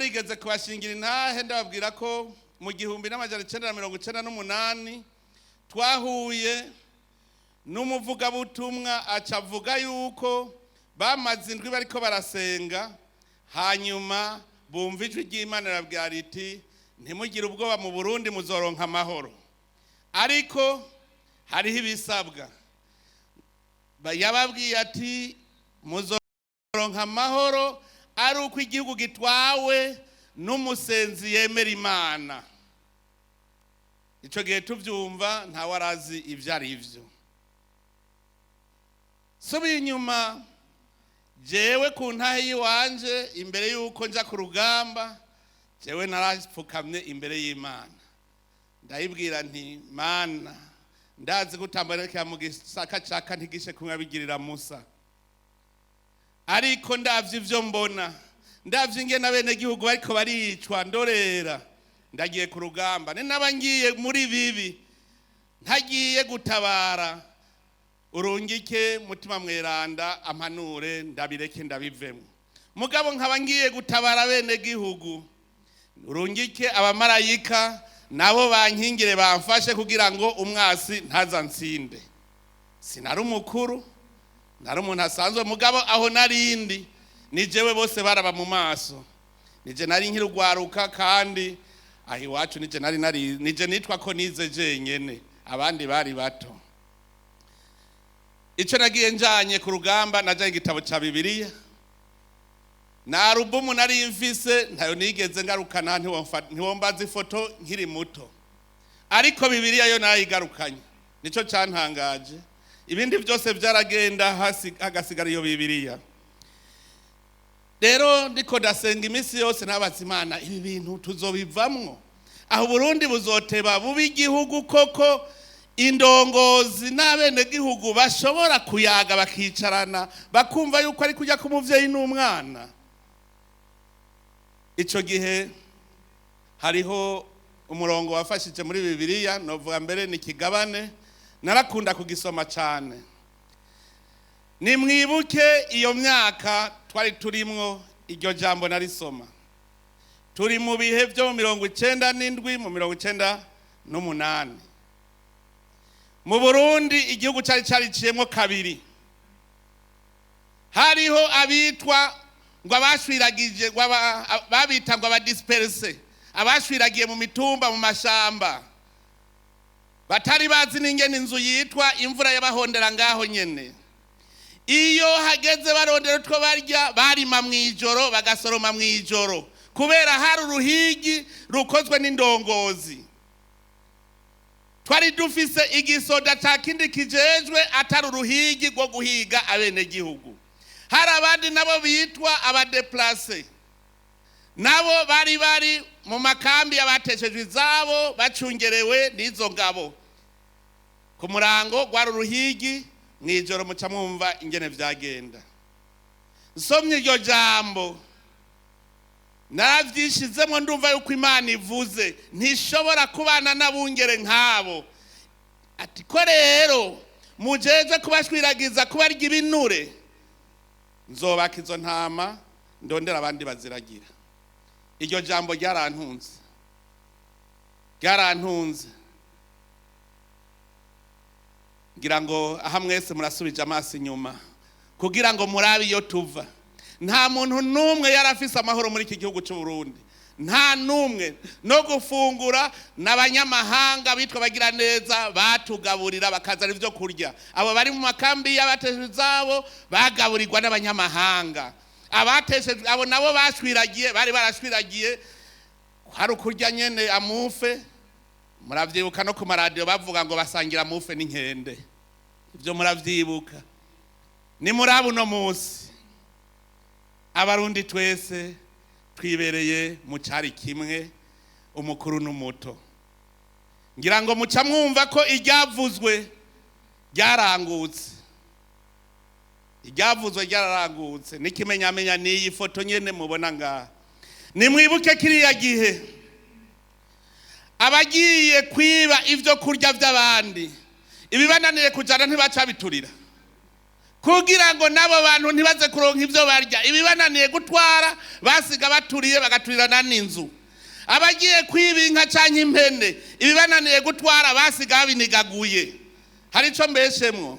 Narigeze kubashingira intahe, ndababwira ko mu 1998 twahuye n'umuvugabutumwa, aca avuga yuko bamaze indwi bariko barasenga, hanyuma bumva ijwi ry'Imana rirabwira riti: "Ntimugire ubwoba, mu Burundi muzoronka amahoro, ariko hariho ibisabwa." Yababwiye ati: "Muzoronka amahoro ari uko igihugu gitwawe n'umusenzi yemera Imana." Icyo gihe tubyumva, ntawe arazi ibyo ari byo. Subiye inyuma, jewe ku ntahe y'iwanje, imbere y'uko nja ku rugamba, jewe narapfukamye imbere y'Imana, ndayibwira nti: "Mana, ndazi gutambara mu gisaka caka ntigishe kumwe abigirira Musa, ariko ndavye ivyo mbona, ndavye ingene abenegihugu bariko baricwa ndorera, ndagiye ku rugamba. Ni naba ngiye muri bibi, ntagiye gutabara, urungike Mutima Mweranda ampanure, ndabireke, ndabivemo. Mugabo nkaba ngiye gutabara bene gihugu, urungike abamarayika nabo bankingire, bamfashe kugira ngo umwasi ntazansinde." Sinari umukuru, nari umuntu asanzwe, mugabo aho narindi ni jewe bose baraba mu maso, nije nari nkirugwaruka, kandi aho iwacu nije nari nije nitwa ko nize jenyene, abandi bari bato. Icyo nagiye njanye ku rugamba, najanye igitabo ca Bibiliya na alubumu nari mfise, ntayo nigeze ngarukana. Ntiwombaza ifoto nkiri muto, ariko Bibiliya yo nayigarukanye. Nico cantangaje, ibindi byose byaragenda, hasi hagasigara iyo Bibiliya. Rero ndiko ndasenga iminsi yose, nabaza Imana: "Ibi bintu tuzobivamwo? Aho Burundi buzoteba buba igihugu koko, indongozi n'abenegihugu bashobora kuyaga, bakicarana, bakumva yuko ari kujya k'umuvyeyi n'umwana?" Ico gihe hariho umurongo wafashije muri Bibiliya, novuga mbere ni kigabane, narakunda kugisoma cyane. Nimwibuke iyo myaka twari turimwo, iryo jambo narisoma turi mu bihe byo mu 97, mu 98. Mu Burundi igihugu cyari cyariciyemo kabiri. Hariho abitwa ngo abashwiragije, ngo babita ngo aba dispersés, abashwiragiye mu mitumba, mu mashamba, batari bazi n'ingene inzu yitwa, imvura yabahondera ngaho nyene. Iyo hageze barondera utwo barya, barima mu ijoro, bagasoroma mu ijoro, kubera hari uruhigi rukozwe n'indongozi. Twari dufise igisoda ca kindi kijejwe atari uruhigi rwo guhiga abenegihugu. Hari abandi nabo bitwa aba déplacés, nabo bari mu makambi y'abateshejwe izabo, bacungerewe n'izo ngabo. Ku murango rwari uruhigi, mu ijoro muca mwumva ingene vyagenda. Nsomye iryo jambo, naravyishizemwo, ndumva yuko Imana ivuze ntishobora kubana n'abungere nk'abo. Ati: "Ko rero mujejwe kubashwiragiza, kubarya ibinure, nzobaka izo ntama, ndondera abandi baziragira." Iryo jambo ryarantunze, ryarantunze. Ngira ngo aha mwese murasubije amaso inyuma kugira ngo murabe iyo tuva. Nta muntu n'umwe yari afise amahoro muri iki gihugu cy'u Burundi, nta n'umwe. No gufungura, n'abanyamahanga bitwa bagira neza batugaburira, bakazana ibyo kurya. Abo bari mu makambi y'abateshejwe izabo bagaburirwa n'abanyamahanga. Abateshejwe abo nabo bashwiragiye, bari barashwiragiye, hari ukurya nyene amufe. Muravyibuka no ku maradiyo bavuga ngo basangira amufe n'inkende, ibyo muravyibuka. Ni muri uno munsi Abarundi twese twibereye mu cyari kimwe, umukuru n'umuto. Ngira ngo muca mwumva ko iryavuzwe ryarangutse, iryavuzwe ryararangutse. N'ikimenyamenya n'iyi foto nyene mubona ngaha. Nimwibuke kiriya gihe, abagiye kwiba ibyo kurya by'abandi, ibibananiye kujana ntibaca biturira. Kugira ngo n'abo bantu ntibaze kuronka ibyo barya, ibibananiye gutwara basiga baturiye, bagaturirana n'inzu. Abagiye kwiba inka cyangwa impene, ibibananiye gutwara basiga babinigaguye. Hari icyo mbeshemwo?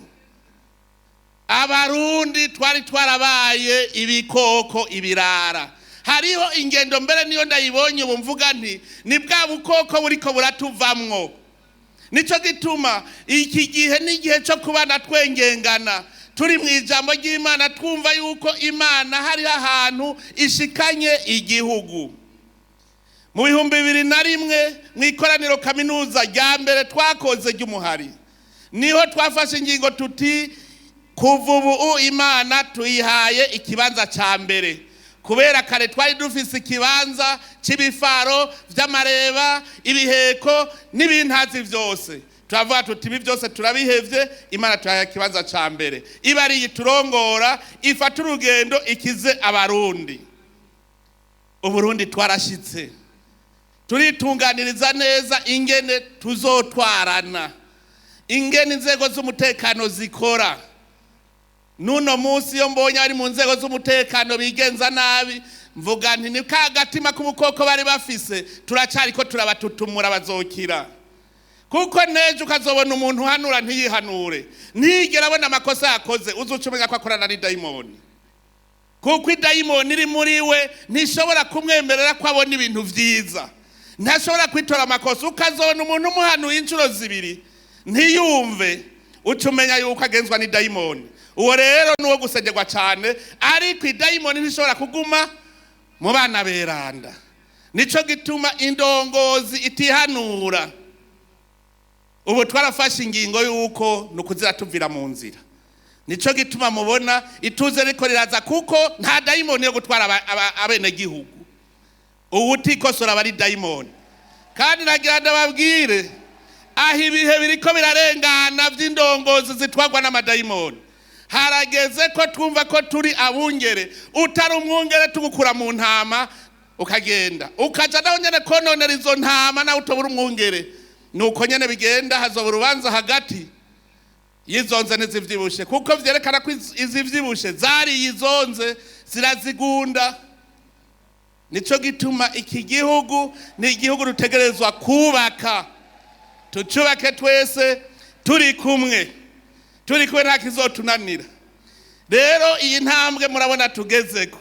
Abarundi twari twarabaye ibikoko, ibirara. Hariho ingendo mbere niyo ndayibonye ubu mvuga nti ni bwa bukoko buriko buratuvamwo. Nico gituma iki gihe n'igihe cyo kubana twengengana, turi mu ijambo ry'Imana, twumva yuko Imana hari ahantu ishikanye igihugu. Mu 2001, mu ikoraniro kaminuza rya mbere twakoze ry'umuhari, niho twafashe ingingo tuti: "Kuva ubu Imana tuyihaye ikibanza cya mbere." Kubera kare twari dufise ikibanza cy'ibifaro by'amareba, ibiheko n'ibintazi byose, turavuga tuti: "Ibi byose turabihevye, Imana tuyahaye ikibanza cya mbere, iba ari iturongora, ifata urugendo ikize Abarundi." Uburundi twarashitse turitunganiriza neza ingene tuzotwarana, ingene inzego z'umutekano zikora. N'uno munsi iyo mbonye ari mu nzego z'umutekano bigenza nabi, mvuga nti ni ka gatima k'ubukoko bari bafise, turacariko turabatutumura, bazokira. Kuko nejo ukazobona umuntu uhanura ntiyihanure, ntiyigera abona amakosa yakoze, uzuca umenya ko akorana n'idayimoni. Kuko idayimoni iri muri we ntishobora kumwemerera ko abona ibintu vyiza, ntashobora kwitora amakosa. Ukazobona umuntu umuhanuye inshuro zibiri ntiyumve, uca umenya yuko agenzwa n'idayimoni. Uwo rero ni uwo gusengerwa cyane, ariko idayimoni ntishobora kuguma mu bana beranda. Nico gituma indongozi itihanura, ubu twarafashe ingingo y'uko ni ukuzira tuvira mu nzira. Nico gituma mubona ituze riko riraza, kuko nta dayimoni yo gutwara abenegihugu. Ubu utikosora aba ari dayimoni. Kandi nagira ndababwire, aho ibihe biriko birarengana by'indongozi zitwarwa n'amadayimoni, harageze ko twumva ko turi abungere. Utari umwungere tugukura mu ntama, ukagenda ukaja naho nyene kononera izo ntama, nawe utobura umwungere. Nuko nyene bigenda, hazoba urubanza hagati y'izonze n'izivyibushe, kuko vyerekana ko izivyibushe zariye izonze, zirazigunda. Nico gituma iki gihugu ni igihugu dutegerezwa kubaka, tucubake twese turi kumwe. Turi kumwe nta kizotunanira. Rero iyi ntambwe murabona tugezeko,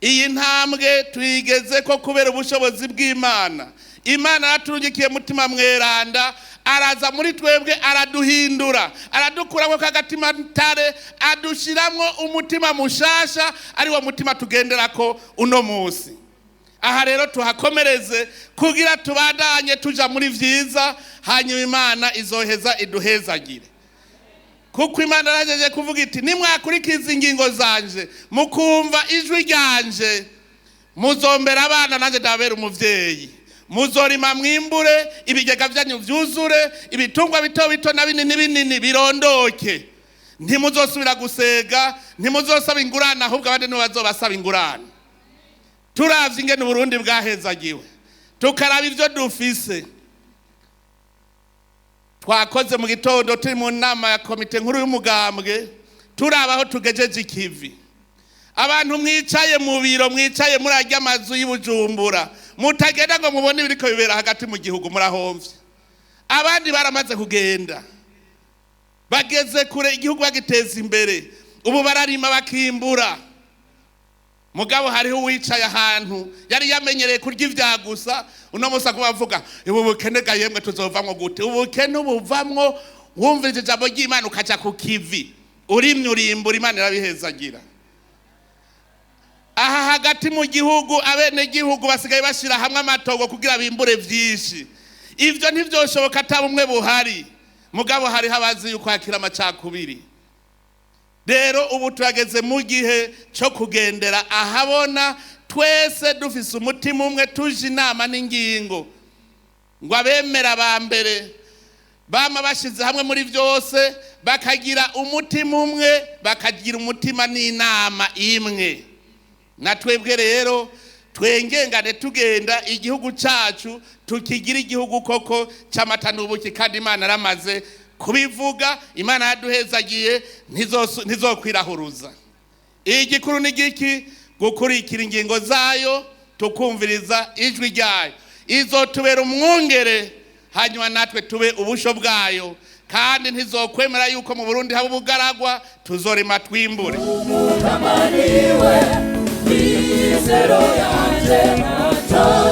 iyi ntambwe tuyigezeko kubera ubushobozi bw'Imana. Imana yaraturungikiye Mutima Mweranda, araza muri twebwe, araduhindura, aradukuramo kagatima ntare, adushiramwo umutima mushasha, ari wo mutima tugenderako uno munsi. Aha rero tuhakomereze kugira tubandanye tuja muri vyiza, hanyuma Imana izoheza iduhezagire. Kuko Imana yaragejeje kuvuga iti: "Nimwakurikiza ingingo zanje, mukumva ijwi ryanje, muzombera abana, nanjye ndabera umuvyeyi. Muzorima mwimbure, ibigega byanyu vyuzure, ibitungwa bito bito na binini binini birondoke. Ntimuzosubira gusega, ntimuzosaba ingurane, ahubwo abandi nibo bazobasaba ingurane." Turavye ingene Uburundi bwahezagiwe, tukaraba ivyo dufise, twakoze mu gitondo turi mu nama ya komite nkuru y'umugambwe, turaba aho tugejeje ikivi. Abantu mwicaye mu biro, mwicaye muri arya mazu y'Ibujumbura, mutagenda ngo mubone ibiriko bibera hagati mu gihugu, murahomvye. Abandi baramaze kugenda, bageze kure, igihugu bagiteza imbere, ubu bararima bakimbura. Mugabo hariho uwicaye ahantu yari yamenyereye kurya ivya gusa, uno munsi aguma avuga: "Ubu bukene ga yemwe, tuzovamwo gute?" Ubukene buvamwo wumvise ijambo ry'Imana, ukaja ku kivi, urimye urimbura, Imana irabihezagira. Aha hagati mu gihugu, abenegihugu basigaye bashira hamwe amatongo kugira bimbure vyinshi. Ivyo ntivyoshoboka ata bumwe buhari. Mugabo hariho abazi yuko hakiri amacakubiri. Rero ubu turageze mu gihe cyo kugendera ahabona, twese dufise umutima umwe, tuje inama n'ingingo. Ngo abemera ba mbere bama bashize hamwe muri byose, bakagira umutima umwe, bakagira umutima n'inama imwe. Na twebwe rero twengengane, tugenda igihugu cyacu tukigira igihugu koko cy'amata n'ubuki. Kandi Imana yaramaze Kubivuga, Imana yaduhezagiye, ntizokwirahuruza. Igikuru ni giki? Gukurikira ingingo zayo, tukumviriza ijwi ryayo. Izotubera umwungere, hanyuma natwe tube ubusho bwayo, kandi ntizokwemera yuko mu Burundi haba ubugaragwa. Tuzorima twimbure. Umukama niwe mizero yanje, ntacyo